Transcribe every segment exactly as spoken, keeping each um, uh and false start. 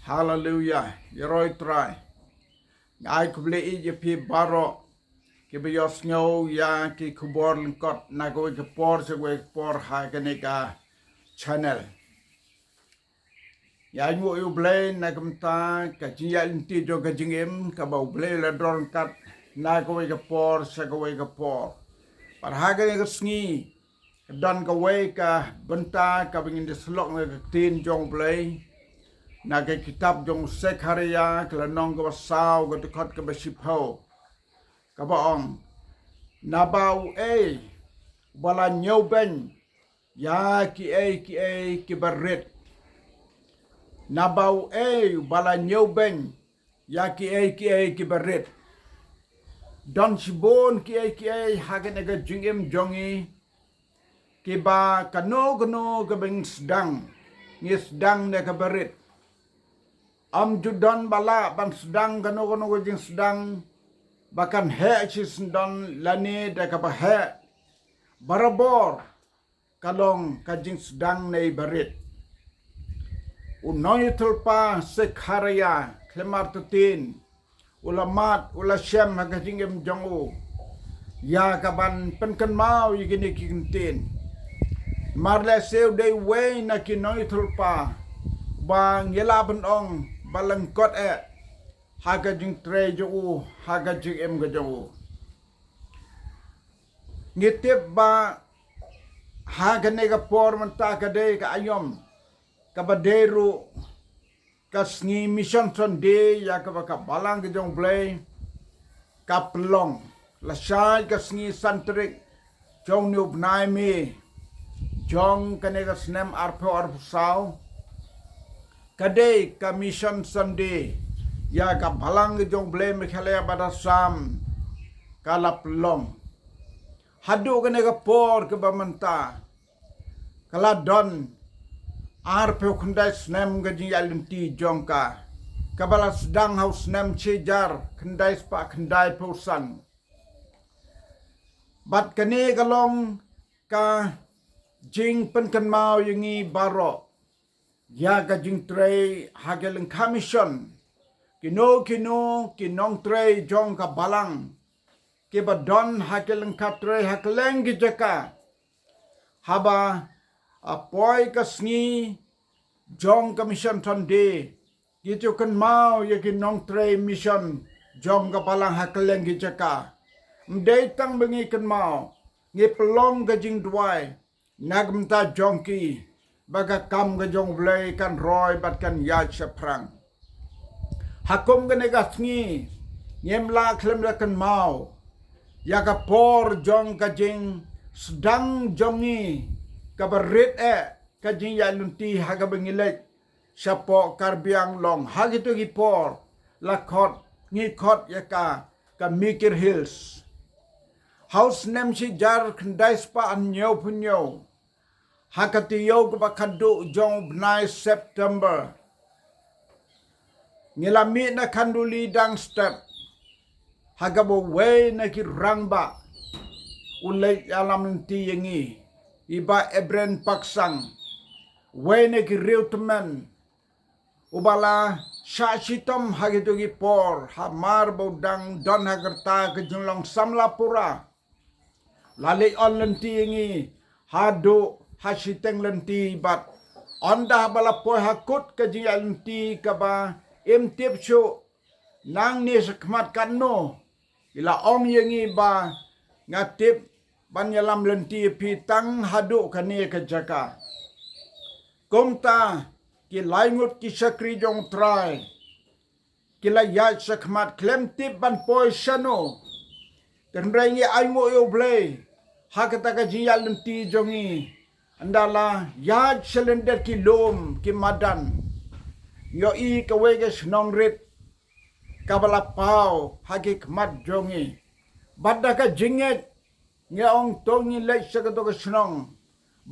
Haleluya. Ïaroh Trai. Nga ai khublei ïa phi baroh kiba ïohsngew ïa ki khubor lyngkot na kawei ka por sha kawei ka por ha kane ka channel. Ïa ngi u Blei na ka bynta ka jingïaid lynti jong ka jingim kaba u Blei u la don ryngkat na kawei ka por sha kawei ka por. Bad ha kane ka sngi ka don kawei ka bynta kaba ngin ïa sylloh na ka ktien jong u Blei na ka kitab jong u Sekharïa ka lynnong kaba saw ka dkhot kaba shiphew. Kaba ong, naba uei uba la ñiewbeiñ ïa kiei kiei kiba rit? Naba uei uba la ñiewbeiñ ïa kiei kiei kiba rit? Don shibun kiei kiei ha kane ka jingim jong ngi kiba kano kano kaba ngi sdang, ngi sdang da kaba rit. Ym ju don ba lah ban sdang kano kano ka jingsdang ba kan heh shisyndon lane da kaba heh. Barabor ka long ka jingsdang na i barit. U nongïathuhlypa Sekharïa khlem artatien u la mad, u la shem ha ka jingim jong u ïa kaban pynkynmaw ïa kine ki kyntien. Namar lehse u dei uwei na ki nongïathuhlypa ba ngi lah ban ong ba lyngkot eh ha ka jingtrei jong u, ha ka jingim ka jong u. Ngi tip ba ha kane ka por mynta ka dei ka aïom kaba dei ruh ka sngi Mission Sunday ïa kaba ka Balang ka jong u Blei ka pynlong. Lashai ka sngi san tarik jong une u bnai May jong kane ka snem arphew arphew saw ka dei ka Mission Sunday ïa ka Balang ka jong u Blei Meghalaya bad Assam ka la pynlong. Haduh kane ka por kaba mynta ka la don arphew khyndai snem ka jingïaid lynti jong ka, kaba la sdang ha u snem shi hajar khyndai spah khyndai phew san. Bad kane ka long ka jingpynkynmaw ïa ngi baroh ïa ka jingtrei ha ki lyngkha mission. Kino kino ki nongtrei jong ka Balang kiba don ha ki lyngkha trei ha kylleng ki jaka, haba a poi ka sngi jong ka Mission Sunday, ki ju kynmaw ïa ki nongtrei mission jong ka Balang ha kylleng ki jaka. Ym dei tang ba ngi kynmaw, ngi pynlong ka jingduwai na ka bynta jong ki ba ka kam ka jong u Blei kan roi bad kan ïaid shaphrang. Ha kum kane ka sngi ngim lah khlem da kynmaw ïa ka por jong ka jingsdang jong ngi kaba rit eh, ka jingïaid lynti ha kaba ngi leit shapoh Karbi Anglong. Ha kito ki por la khot, ngi khot ïa ka ka Mikir Hills. Ha u snem shi hajar khyndai spah hynñiew phew hynñiew, ha ka taïew kaba khadduh jong u bnai September, ngi la mih na Khanduli dang step, ha kaba uwei na ki rangbah u leit ïalam lynti ïa ngi, i Bah Ebren Paksang, uwei na ki riewtymmen uba la shah shitom ha kito ki por, hamar ba u dang don ha ka rta ka jinglong samla pura. La leit ïalam lynti ïa ngi haduh ha shiteng lynti bad ynda haba la poi ha kut ka jingïalam lynti kaba im tip shuh nangne shakhmat katno, i la ong ïa ngi ba nga tip ban ïalam lynti ïa phi tang haduh kane ka jaka. Kumta ki lai ngut ki shakri jong u Trai ki la ïaid shakhmat khlem tip ban poi shano. Hynrei ngi ainguh ïa u Blei ha kata ka jingïaid lynti jong ngi, ynda la ïaid sha lyndet ki lum ki madan, ngi ïohi kawei ka shnong rit kaba la paw ha ki khmat jong ngi. Bad da ka jingngeit ngi ong to ngin leit sha kato ka shnong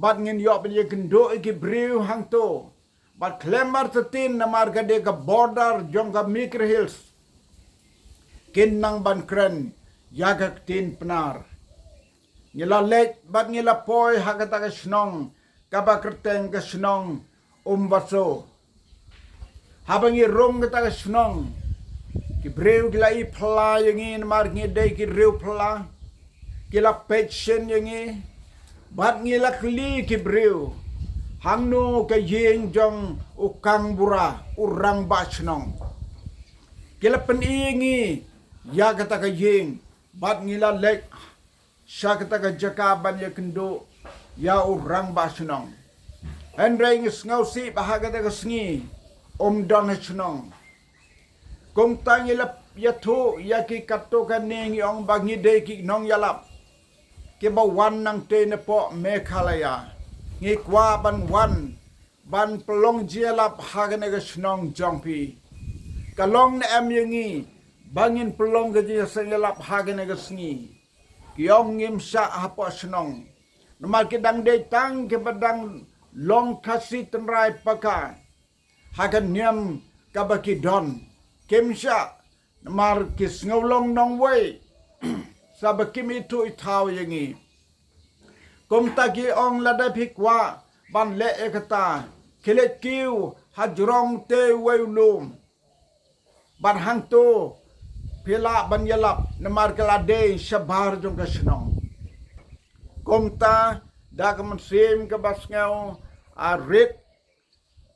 bad ngin ïoh ban ïakynduh ïa ki briew hangto. Bad khlem artatien namar ka dei ka border jong ka Mikir Hills, kin nang ban kren ïa ka ktien Pnar. Ngi la leit bad ngi la poi ha kata ka shnong kaba kyrteng ka shnong Umbaso. Haba ngi rung kata ka shnong, ki briew ki la i phylla ïa ngi namar ngi dei ki riew phylla. Ki la peit shen ïa ngi. Bad ngi la kylli ki briew, hangno ka ïing jong u Kang Bura, u rangbah shnong. Ki la pyni ïa ngi ïa kata ka ïing. Bad ngi la leit sha kata ka jaka ban ïakynduh ïa u rangbah shnong. Hynrei ngi sngewsih ba ha kata ka sngi um don ha shnong. Kumta ngi la ïathuh ïa ki katto katne, ngi ong ba ngi dei ki nongïalap kiba wan nangtei napoh Meghalaya. Ngi kwah ban wan ban pynlong jingïalap ha kane ka shnong jong phi. Ka long ne em ïa ngi ba ngin pynlong ka jingïaseng ïalap ha kane ka sngi? Ki ong ngim shah hapoh shnong. Namar ki dang dei tang kiba dang long Khasi tynrai paka ha ka niam kaba ki don. Kim shah namar ki sngew long nongwei. Sa ba kim ithuh ithaw ïa ngi. Kumta ki ong lada phi kwah ban leh ïa kata, khie leit kiew ha jrong te uwei u lum. Bad hangto phi lah ban ïalap namar ka la dei shabar jong ka shnong. Kumta da ka mynsiem kaba sngew arit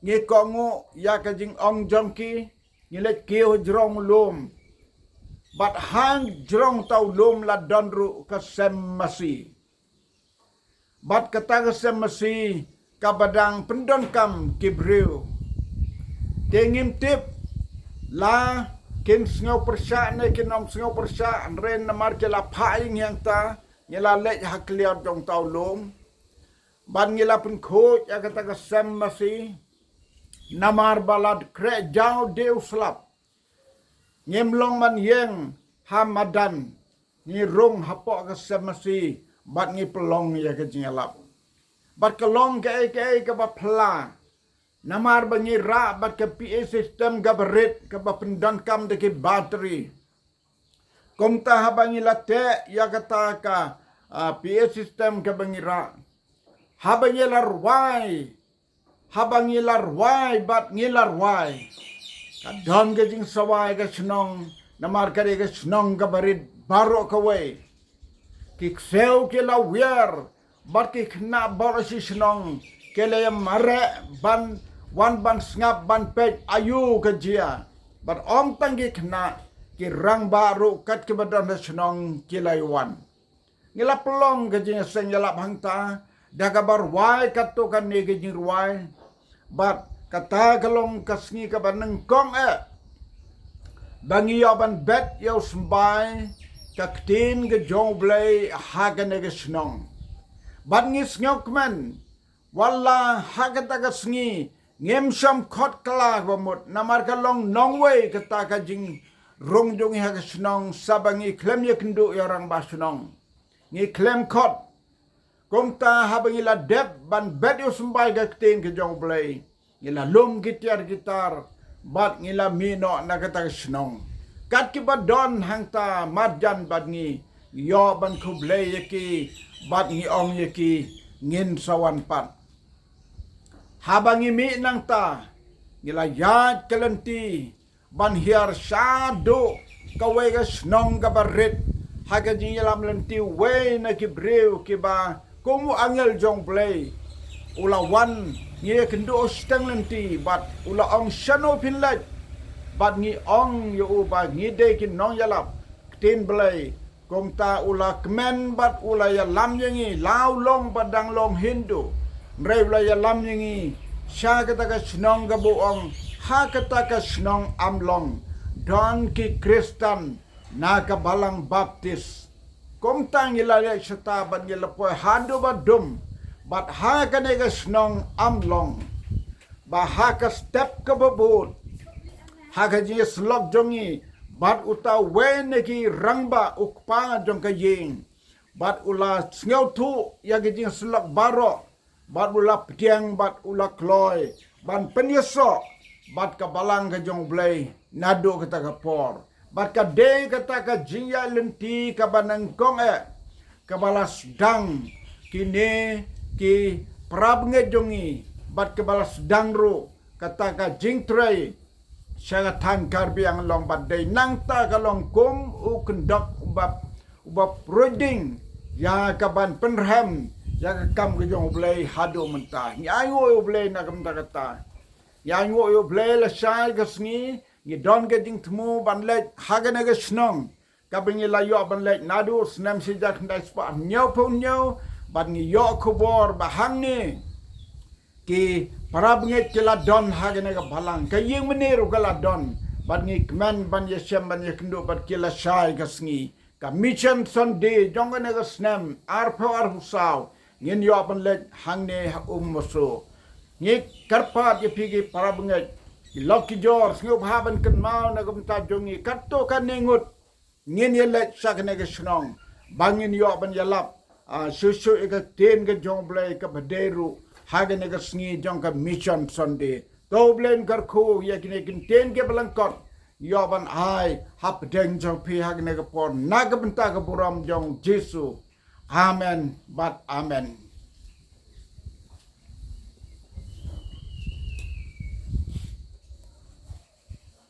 ngi kohnguh ïa ka jingong jong ki, ngi leit kiew ha jrong u lum. Bad ha jrong uta u lum la don ruh ka sem masi. Bad kata ka sem masi kaba dang pyndonkam ki briew. Te ngim tip la kin sngew pyrshah ne kin ym sngew pyrshah, hynrei namar ki la phah ïa ngi hangta, ngi la leit ha kliar jong uta u lum. Bad ngi la pynkhuid ïa kata ka sem masi. Namar ba la khreh jaw de u slap. Ngim long ban ïeng ha madan, ngi rung hapoh ka sem masi bad ngi pynlong ïa ka jingïalap. Bad ka long kaei kaei kaba phylla. Namar ba ngi rah bad ka P A system kaba rit, kaba pyndonkam da ki battery. Kumta haba ngi la teh ïa kata ka, ah, P A system kaba ngi rah, haba ngi la rwai, haba ngi la rwai bad ngi la rwai, ka don ka jingsawai ka shnong. Namar ka dei ka shnong kaba rit baroh kawei. Ki ksew ki la wiar bad ki khynnah baroh shi shnong ki la ïa mareh ban wan ban sngap ban peit aïu ka jia. Bad ym tang ki khynnah, ki rangbah ruh kat kiba don ha shnong ki la ïa wan. Ngi la pynlong ka jingïaseng ïalap hangta da kaba rwai katto katne ka jingrwai. Bad kata ka long ka sngi kaba nyngkong eh ba ngi ïoh ban bet ïa u symbai ka ktien ka jong U Blei ha kane ka shnong. Bad ngi sngewkmen, wat la ha kata ka sngi ngim shym khot kylla ba mut, namar ka long nongwei kata ka jingrung jong ngi ha ka shnong, sa ba ngi khlem ïakynduh ïa u rangbah shnong. Ngi khlem khot. Kumta haba ngi la dep ban bet ïa u symbai ka ktien ka jong U Blei, ngi la lum ki tiar ki tar bad ngi la mih noh na kata ka shnong. Kat kiba don hangta marjan bad ngi, ngi ïoh ban khublei ïa ki bad ngi ong ïa ki, ngin sa wan pat. Haba ngi mih nangta, ngi la ïaid ka lynti ban hiar shaduh kawei ka shnong kaba rit ha ka jingïalam lynti. Uwei na ki briew kiba kum u angel jong U Blei u la wan, ngi ïakynduh shiteng lynti bad u la ong, shano phin leit? Bad ngi ong ïa u ba ngi dei ki nongïalap ktien Blei. Kumta u la kmen bad u la ïalam ïa ngi, la u long ba dang long Hindu, hynrei u la ïalam ïa ngi sha kata ka shnong kaba u ong ha kata ka shnong Amlong don ki Khristan na ka Balang Baptist. Kumta ngi la leit shata bad ngi la poi haduh ba dum bad ha kane ka shnong Amlong, ba ha ka step kaba bud, ha ka jingïasyllok jong ngi bad uta uwei na ki rangbah, u kpa jong ka ïing, bad u la sngewthuh ïa ka jingïasyllok baroh, bad u la pdiang bad u la kloi ban pynïasoh bad ka Balang ka jong U Blei naduh kata ka por. Bad ka dei kata ka jingïaid lynti kaba nyngkong eh kaba la sdang kine ki parabangeit jong ngi, bad kaba la sdang ruh kata ka jingtrei sha ka thaiñ Karbi Anglong, bad dei nangta ka long kum u kyndok uba, uba pruiding ïa ka ban pynrhem ïa ka kam ka jong U Blei haduh mynta. Ngi ainguh ïa U Blei na ka bynta kata. Ngi ainguh ïa U Blei lashai ka sngi ngi don ka jingthmu ban leit ha kane ka shnong kaba ngi la ïoh ban leit naduh snem shi hajar khyndai spah hynñiewphew hynñiew, bad ngi ïoh khubor ba hangne ki para bangeit ki la don ha kane ka balang, ka ïing mane ruh ka la don, bad ngi kmen ban ïashem ban ïakynduh bad ki lashai ka sngi. Ka Mission Sunday jong kane ka snem arphew arphew saw ngin ïoh ban leit hangne ha Ummaso. Ngi kyrpad ïa phi ki para bangeit, ki lok ki jor, sngewbha ban kynmaw na ka bynta jong ngi katto katne ngut ngin ïa leit sha kane ka shnong ba ngin ïoh ban ïalap, ah, shuh shuh ïa ka ktien ka jong U Blei kaba dei ruh ha kane ka sngi jong ka Mission Sunday. To U Blei un kyrkhu ïa kine ki ktien kiba lyngkot ïoh ban ai hapdeng jong phi ha kane ka por, na ka bynta ka burom jong U Jisu. Amen bad amen.